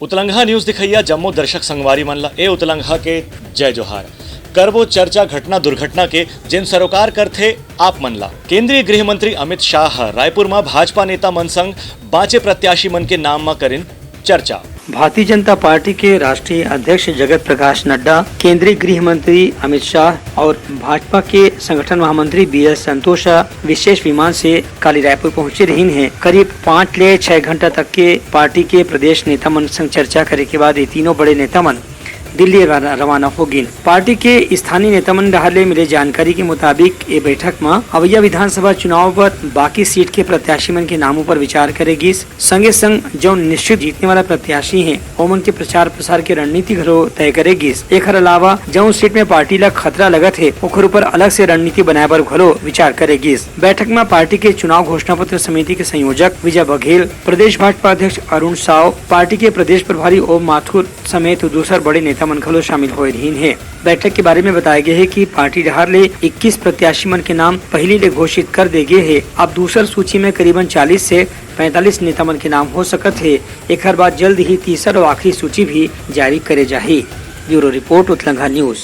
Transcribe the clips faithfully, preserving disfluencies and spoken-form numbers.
उतलंघा news दिखइया जम्मो दर्शक संगवारी मन ला ए उतलंघा के जय जोहार। करबो चर्चा घटना दुर्घटना के, जेन सरोकार करथे आप मन ला। केंद्रीय गृह मंत्री अमित शाह ह रायपुर म भाजपा नेता मन संग बांचे प्रत्याशी मन के नाम म करिन चर्चा। भारतीय जनता पार्टी के राष्ट्रीय अध्यक्ष जगत प्रकाश नड्डा, केंद्रीय गृह मंत्री अमित शाह और भाजपा के संगठन महामंत्री बी एल संतोष ह विशेष विमान से काली रायपुर पहुंचे रहिन हे। करीब पाँच ले छह घंटा तक के पार्टी के प्रदेश नेता मन संग चर्चा करे के बाद ये तीनों बड़े नेता मन दिल्ली रवाना, रवाना हो गिन। पार्टी के स्थानीय नेता मन डहार ले मिले जानकारी के मुताबिक, ये बैठक म अवैया विधानसभा चुनाव बर बाकी सीट के प्रत्याशी मन के नामों पर विचार करे गिस। संगे संग जौन निश्चित जीतने वाला प्रत्याशी हैं, ओमन के प्रचार प्रसार के रणनीति घलो तय करे गिस। एखर अलावा जौन सीट में पार्टी ला खतरा लगत हे, ओखर ऊपर अलग से रणनीति बनाए बर घलो विचार करे गिस। बैठक में पार्टी के चुनाव घोषणा पत्र समिति के संयोजक विजय बघेल, प्रदेश भाजपा अध्यक्ष अरुण साव, पार्टी के प्रदेश प्रभारी ओम माथुर समेत दूसर बड़े नेता मन घलो शामिल होए रहिन हे। बैठक के बारे में बताया गया है कि पार्टी डहार ले इक्कीस प्रत्याशी मन के नाम पहली ले घोषित कर दे गए हे। अब दूसर सूची में करीबन चालीस से पैंतालीस नेता मन के नाम हो सकत हे। एखर बाद जल्द ही तीसर और आखिरी सूची भी जारी करे जाही। Bureau report, Utlangha news.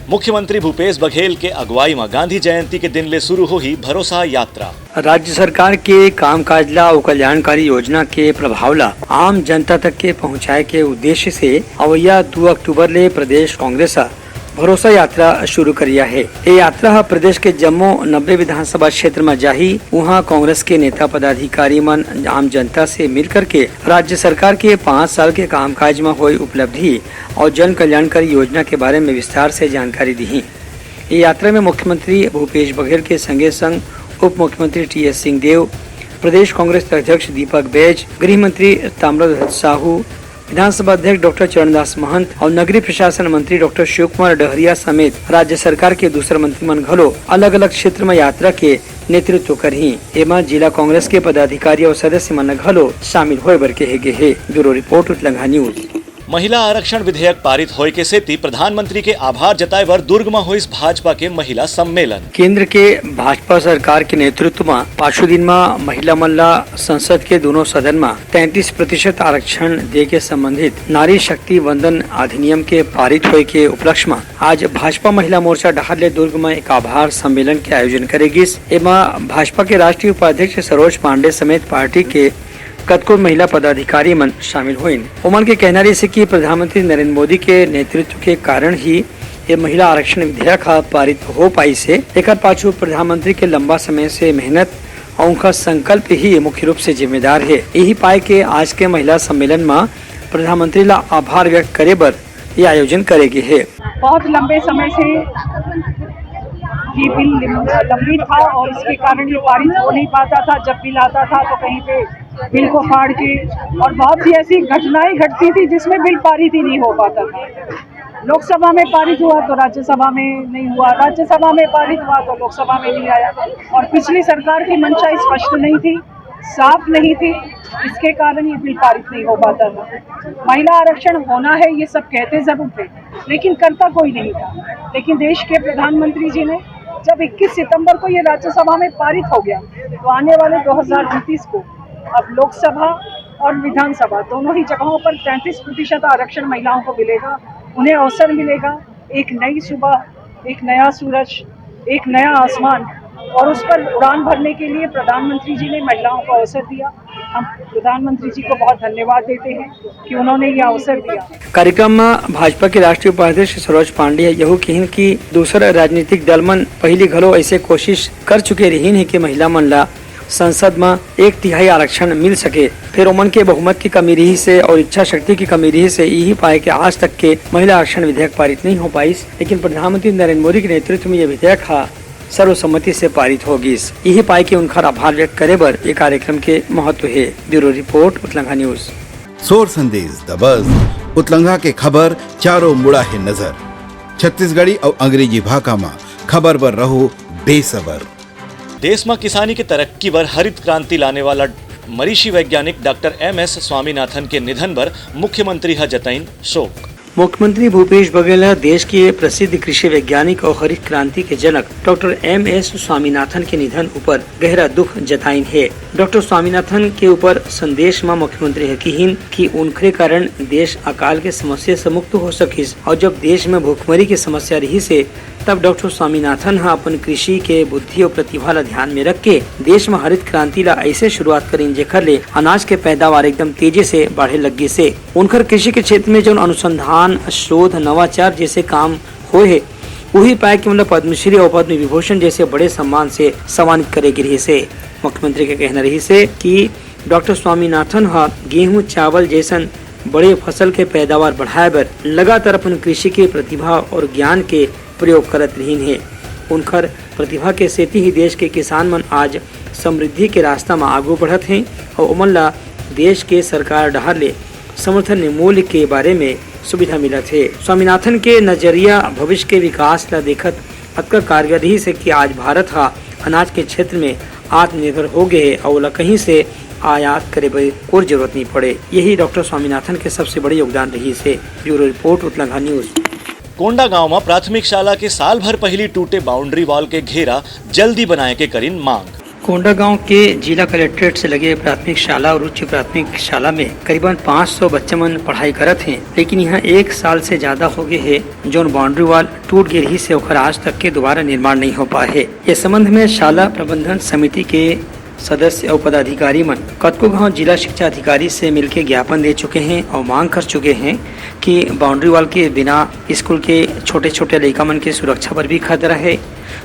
मुख्यमंत्री भूपेश बघेल के अगुवाई म गांधी जयंती के दिन ले शुरू होही भरोसा यात्रा। राज्य सरकार के कामकाज ला अउ कल्याणकारी योजना के प्रभाव ला आम जनता तक के पहुंचाए के उद्देश्य से अवैया दू अक्टूबर ले प्रदेश कांग्रेस ह भरोसा यात्रा शुरू करिया हे। ये यात्रा ह प्रदेश के जम्मो नब्बे विधानसभा क्षेत्र म जाही। उहां कांग्रेस के नेता पदाधिकारी मन आम जनता से मिल करके राज्य सरकार के पाँच साल के कामकाज म होए उपलब्धि और जन कल्याणकारी योजना के बारे में विस्तार से जानकारी दीही। ये यात्रा में मुख्यमंत्री भूपेश बघेल के संगे संग उप मुख्यमंत्री टी एस सिंहदेव, प्रदेश कांग्रेस अध्यक्ष दीपक बैज, गृह मंत्री ताम्रध्वज साहू, विधानसभा अध्यक्ष डॉक्टर चरणदास महंत और नगरीय प्रशासन मंत्री डॉक्टर शिव कुमार डहरिया समेत राज्य सरकार के दूसर मंत्री मन घलो अलग-अलग क्षेत्र में यात्रा के नेतृत्व करही। एमा जिला कांग्रेस के पदाधिकारी और सदस्य मन घलो शामिल होए बर कहे गे हे। Bureau report, Utlangha news. महिला आरक्षण विधेयक पारित होए के सेती प्रधानमंत्री के आभार जताए बर दुर्ग म होइस भाजपा के महिला सम्मेलन। केंद्र के भाजपा सरकार के नेतृत्व म पाछू दिन म महिला मन ला संसद के दोनों सदन म तैंतीस प्रतिशत आरक्षण दे के संबंधित नारी शक्ति वंदन अधिनियम के पारित होए के उपलक्ष्य म आज भाजपा महिला मोर्चा डहार ले दुर्ग म एक आभार सम्मेलन के आयोजन करे गिस। एमा भाजपा के राष्ट्रीय उपाध्यक्ष सरोज पांडे समेत पार्टी के कतको महिला पदाधिकारी मन शामिल होइन। ओमन के कहना रहिस कि प्रधानमंत्री नरेंद्र मोदी के नेतृत्व के कारण ही ये महिला आरक्षण विधेयक ह पारित हो पाइस हे। एकर पाछू प्रधानमंत्री के लंबा समय से मेहनत और उनका संकल्प ही मुख्य रूप से जिम्मेदार हे। यही पाए के आज के महिला सम्मेलन म प्रधानमंत्री ला आभार व्यक्त करे बर ये आयोजन करे गे हे। बहुत लंबे समय से ये बिल लंबित था और इसके कारण ये पारित हो नहीं पाता था। जब बिल आता था तो कहीं पे बिल को फाड़ के, और बहुत सी ऐसी घटनाएं घटती थी जिसमें बिल पारित ही नहीं हो पाता था। लोकसभा में पारित हुआ तो राज्यसभा में नहीं हुआ, राज्यसभा में पारित हुआ तो लोकसभा में नहीं आया। और पिछली सरकार की मंशा स्पष्ट नहीं थी, साफ नहीं थी, इसके कारण ये बिल पारित नहीं हो पाता था। महिला आरक्षण होना है, ये सब कहते जरूर थे, लेकिन करता कोई नहीं था। लेकिन देश के प्रधानमंत्री जी ने, जब इक्कीस सितंबर को ये राज्यसभा में पारित हो गया, तो आने वाले दो हज़ार उनतीस को अब लोकसभा और विधानसभा दोनों ही जगहों पर तैंतीस प्रतिशत आरक्षण महिलाओं को मिलेगा, उन्हें अवसर मिलेगा। एक नई सुबह, एक नया सूरज, एक नया आसमान, और उस पर उड़ान भरने के लिए प्रधानमंत्री जी ने महिलाओं को अवसर दिया। हम प्रधानमंत्री जी को बहुत धन्यवाद देते हैं कि उन्होंने ये अवसर दिया। कार्यक्रम में भाजपा के राष्ट्रीय उपाध्यक्ष सरोज पांडे यहू कहिन कि दूसर राजनीतिक दल मन पहली घलो ऐसे कोशिश कर चुके रहिन हे कि महिला मन ला संसद म एक तिहाई आरक्षण मिल सके, फेर ओमन के बहुमत की कमी रहिस हे और इच्छा शक्ति की कमी रहिस हे, यही पाए के आज तक के महिला आरक्षण विधेयक पारित नहीं हो पाइस। लेकिन प्रधानमंत्री नरेंद्र मोदी के नेतृत्व में ये विधेयक हा सर्वसम्मति से पारित हो गिस। यही पाए के उनखर आभार व्यक्त करे बर ये कार्यक्रम के महत्व हे। Bureau report, Utlangha news. सोर संदेश दबस, उतलंघा के खबर चारों मुड़ा हे नजर। छत्तीसगढ़ी अउ अंग्रेजी भाखा म खबर बर रहो बेसबर। देश म किसानी के तरक्की बर हरित क्रांति लाने वाला मरीषी वैज्ञानिक डॉक्टर एम एस स्वामीनाथन के निधन बर मुख्यमंत्री ह जतइन शोक। मुख्यमंत्री भूपेश बघेल ह देश के प्रसिद्ध कृषि वैज्ञानिक अउ हरित क्रांति के जनक डॉक्टर एम एस स्वामीनाथन के निधन ऊपर गहरा दुख जताइन हे। डॉक्टर स्वामीनाथन के ऊपर संदेश म मुख्यमंत्री ह किहिन कि उनखरे कारण देश अकाल के समस्या से मुक्त हो सकिस अउ जब देश म भुखमरी के समस्या रिहिस हे, तब डॉक्टर स्वामीनाथन ह अपन कृषि के बुद्धि अउ प्रतिभा ल ध्यान में रख के देश म हरित क्रांति ल ऐसे शुरुआत करिन, जेखर ले अनाज के पैदावार एकदम तेजी से बाढ़े लग गिस हे। उनखर कृषि के क्षेत्र में जौन अनुसंधान, शोध, नवाचार जैसे काम होए हे, उही पाए के मतलब पद्मश्री अउ पद्म विभूषण जैसे बड़े सम्मान से सम्मानित करे गे रिहिस हे। मुख्यमंत्री के कहना रिहिस हे कि डॉक्टर स्वामीनाथन ह गेहूं, चावल जैसन बड़े फसल के पैदावार बढ़ाए बर लगातार अपन कृषि के प्रतिभा और ज्ञान के प्रयोग करत रिहिन हे। उनखर प्रतिभा के सेती ही देश के किसान मन आज समृद्धि के रास्ता म आगू बढ़त हें अउ ओमन ला देश के सरकार डहार ले समर्थन मूल्य के बारे में सुविधा मिलत हे। स्वामीनाथन के नजरिया भविष्य के विकास ला देखत अतका कारगर रिहिस हे कि आज भारत ह अनाज के क्षेत्र में आत्मनिर्भर हो गे हे अउ ओला कहीं से आयात करे बर कोई जरूरत नहीं पड़े। यही डॉक्टर स्वामीनाथन के सबसे बड़े योगदान रिहिस हे। Bureau report, Utlangha news. Kondagaon म प्राथमिक शाला के साल भर पहिली टूटे बाउंड्री वॉल के घेरा जल्दी बनाए के करिन मांग। कोंडागांव के जिला कलेक्ट्रेट से लगे प्राथमिक शाला और उच्च प्राथमिक शाला में करीबन पाँच सौ बच्चा मन पढ़ाई करत हें, लेकिन यहाँ एक साल से ज्यादा हो गए हे, जोन बाउंड्री वॉल टूट गे रिहिस हे, ओखर आज तक के दोबारा निर्माण नहीं हो पाए हे। ये संबंध में शाला प्रबंधन समिति के सदस्य अउ पदाधिकारी मन कतको घांव जिला शिक्षा अधिकारी से मिलके ज्ञापन दे चुके हें अउ मांग कर चुके हें कि बाउंड्री वॉल के बिना स्कूल के छोटे-छोटे लइका मन के सुरक्षा बर भी खतरा हे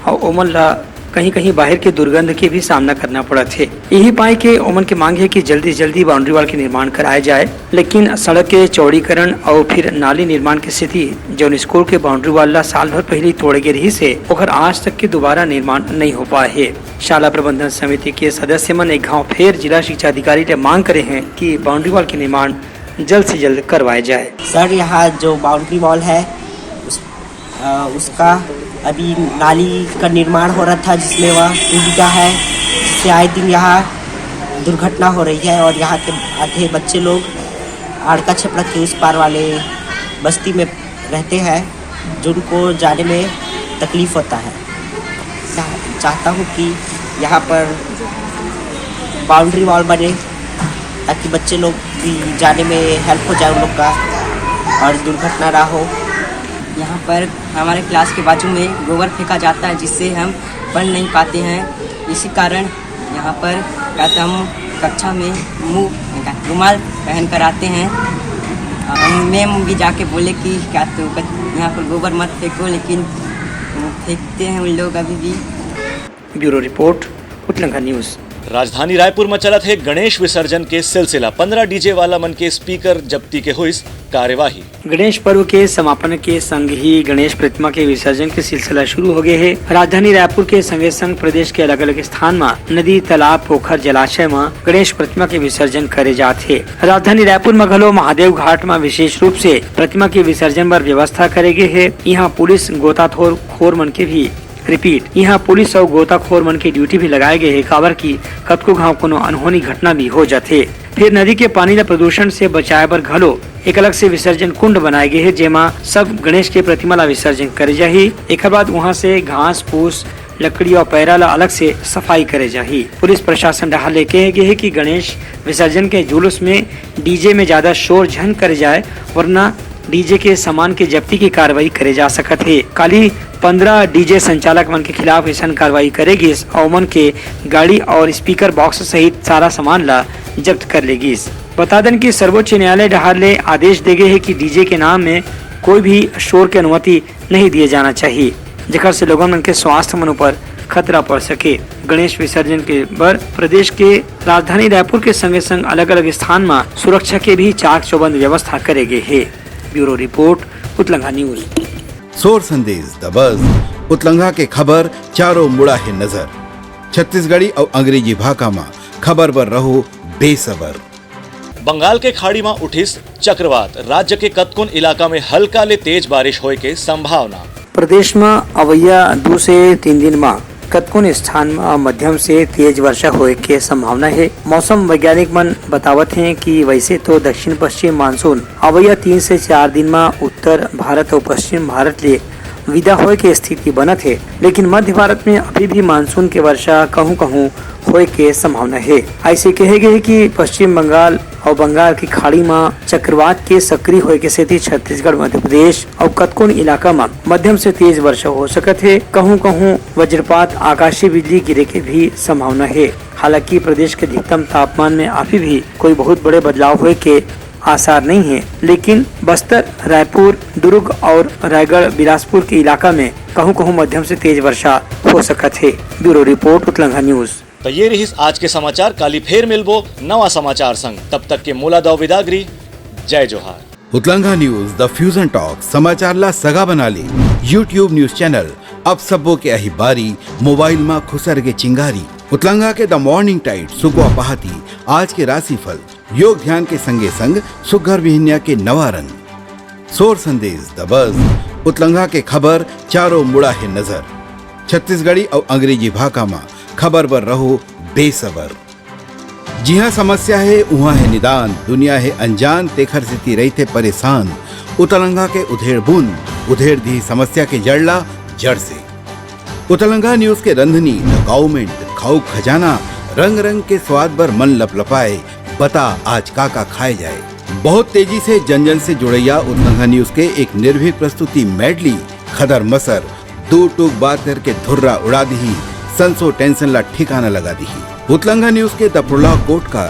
अउ ओमन ला कहीं-कहीं बाहर के दुर्गंध के भी सामना करना पड़त हे। यही पाए के ओमन के मांग हे कि जल्दी से जल्दी बाउंड्री वॉल के निर्माण कराए जाए, लेकिन सड़क के चौड़ीकरण अउ फिर नाली निर्माण के सेती जौन स्कूल के बाउंड्री वॉल ला साल भर पहिली तोड़े गे रिहिस हे, ओखर आज तक के दोबारा निर्माण नहीं हो पाए हे। शाला प्रबंधन समिति के सदस्य मन एक घांव फेर जिला शिक्षा अधिकारी ले मांग करे हें कि बाउंड्री वॉल के निर्माण जल्द से जल्द करवाए जाए। सर, यहाँ जो बाउंड्री वॉल है, उस, अ, उसका अभी नाली का निर्माण हो रहा था, जिसमें वह टूट गया है, जिससे आए दिन यहाँ दुर्घटना हो रही है और यहाँ के आधे बच्चे लोग आड़का छपड़ा के उस पार वाले बस्ती में रहते हैं, जिनको जाने में तकलीफ होता है। चाह-, चाहता हूँ कि यहाँ पर बाउंड्री वॉल बने, ताकि बच्चे लोग भी जाने में हेल्प हो जाए उन लोग का और दुर्घटना ना हो। यहाँ पर हमारे क्लास के बाजू में गोबर फेंका जाता है, जिससे हम पढ़ नहीं पाते हैं। इसी कारण यहाँ पर क्या तो हम कक्षा में मुंह, रुमाल पहन कर आते हैं। हम मैम भी जाके बोले कि क्या तो कच-, यहाँ पर गोबर मत फेंको, लेकिन वो फेंकते हैं उन लोग अभी भी। Bureau report, Utlangha news. राजधानी रायपुर में चलत हे गणेश विसर्जन के सिलसिला। पन्द्रह डीजे वाला मन के स्पीकर जब्ती के होइस कार्यवाही। गणेश पर्व के समापन के संग ही गणेश प्रतिमा के विसर्जन के सिलसिला शुरू हो गए हे। राजधानी रायपुर के संगे संग प्रदेश के अलग-अलग स्थान म नदी, तालाब, पोखर, जलाशय म गणेश प्रतिमा के विसर्जन करे जात हे। राजधानी रायपुर म घलो महादेव घाट म विशेष रूप से प्रतिमा के विसर्जन बर व्यवस्था करे गे हे। इहां पुलिस गोताखोर, खोर मन के भी, रिपीट, इहां पुलिस अउ गोताखोर मन के ड्यूटी भी लगाए गए हे, काबर कि कतको घांव कोनो अनहोनी घटना भी हो जाथे। फिर नदी के पानी ला प्रदूषण से बचाए बर घलो एक अलग से विसर्जन कुंड बनाए गे हे, जेमा सब गणेश के प्रतिमा ला विसर्जन करे जाही। एकर बाद उहां से घास फूस, लकड़ी अउ पैरा ला अलग से सफाई करे जाही। पुलिस प्रशासन डहार ले कहे गे हे कि गणेश विसर्जन के जुलूस में डीजे में ज्यादा शोर झन करे जाए, वरना डीजे के सामान के जब्ती के कार्रवाई करे जा सकत हे। काली पन्द्रह डीजे संचालक मन के खिलाफ अइसन कार्रवाई करे गिस अउ ओमन के गाड़ी अउ स्पीकर बॉक्स सहित सारा सामान ला जब्त कर ले गिस। बता देन कि सर्वोच्च न्यायालय डहार ले आदेश दे गे हे कि डीजे के नाम में कोई भी शोर के अनुमति नहीं दिए जाना चाहिए, जेकर से लोगन मन के स्वास्थ्य मन ऊपर खतरा पड़ सके। गणेश विसर्जन के बर प्रदेश के राजधानी रायपुर के संगे संग अलग-अलग स्थान म सुरक्षा के भी चाक चौबंद व्यवस्था करे गे हे। Bureau report, Utlangha news. सोर संदेश, द बज, उतलंघा के खबर चारों मुड़ा हे नजर। छत्तीसगढ़ी अउ अंग्रेजी भाखा म खबर बर रहो बेसबर। बंगाल के खाड़ी म उठिस चक्रवात, राज्य के कतकोन इलाका में हल्का ले तेज बारिश होए के संभावना। प्रदेश म अवइया दू से तीन दिन म कतकोन स्थान म मध्यम से तेज वर्षा होए के संभावना हे। मौसम वैज्ञानिक मन बतावत हें कि वैसे तो दक्षिण पश्चिम मानसून अवइया तीन से चार दिन म उत्तर भारत अउ पश्चिम भारत ले विदा होए के स्थिति बनत हे, लेकिन मध्य भारत में अभी भी मानसून के वर्षा कहूं-कहूं होए के संभावना हे। ऐसे कहे गए हे कि पश्चिम बंगाल अउ बंगाल की खाड़ी म चक्रवात के सक्रिय होए के सेती छत्तीसगढ़, मध्य प्रदेश अउ कतकोन इलाका म मध्यम से तेज वर्षा हो सकत हे। कहूं-कहूं वज्रपात, आकाशीय बिजली गिरे के भी संभावना हे। हालांकि प्रदेश के अधिकतम तापमान में अभी भी कोई बहुत बड़े बदलाव होए के आसार नहीं है, लेकिन बस्तर, रायपुर, दुर्ग और रायगढ़, बिलासपुर के इलाका में कहूं-कहूं मध्यम से तेज वर्षा हो सकत हे। Bureau report, Utlangha news. तो ये रहिस आज के समाचार। काली फेर मिलबो नवा समाचार संग। तब तक के मोला दव विदागरी। जय जोहार। उतलंघा न्यूज, द फ्यूजन टॉक, समाचार ला सगा बना ले। YouTube न्यूज चैनल, अब सबो के अही बारी, मोबाइल मा खुसर के चिंगारी। उतलंघा के द मॉर्निंग टाइड, सुकवा पहाती, आज के राशिफल, योग ध्यान के संगे संग सुग्घर बिहनिया के नवा रंग, सोर संदेश, द बज, उतलंघा के खबर, चारों मुड़ा हे नजर। छत्तीसगढ़ी अउ अंग्रेजी भाखा मा खबर बर रहो बेसबर। जिहां समस्या हे, उहां हे निदान, दुनिया हे अनजान, तेखर सेती रहिथे परेशान। उतलंघा के उधेड़ बुन, उधेड़ दिही समस्या के जड़ ला जड़ से। उतलंघा न्यूज के रंधनी, द काउमेंट, खाऊ खजाना, रंग रंग के स्वाद बर मन लपलपाए, बता आज का का खाए जाए। बहुत तेजी से जन जन से जुड़ैया उतलंघा न्यूज के एक निर्भीक प्रस्तुति मेडली, खदर मसर, दू टूक बात करके धुर्रा उड़ा दिही, संसो टेंशन ला ठिकाना लगा दिही। उतलंघा न्यूज के द प्रोलॉग कोट का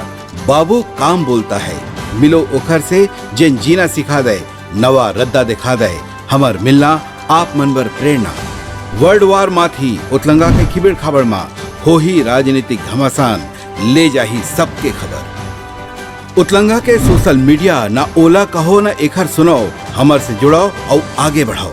बाबू काम बोलता है, मिलो ओखर से जेन जीना सिखा दे, नवा रद्दा दिखा दे, हमर मिलना आप मन बर प्रेरणा। वर्ल्ड वार माथी उतलंगा के खिबिड़ खाबड़ मा होही राजनीतिक घमासान, ले जाही सबके खबर। उतलंगा के सोशल मीडिया, ना ओला कहो ना एखर सुनाओ, हमर से जुड़ाओ अउ आगे बढ़ाओ।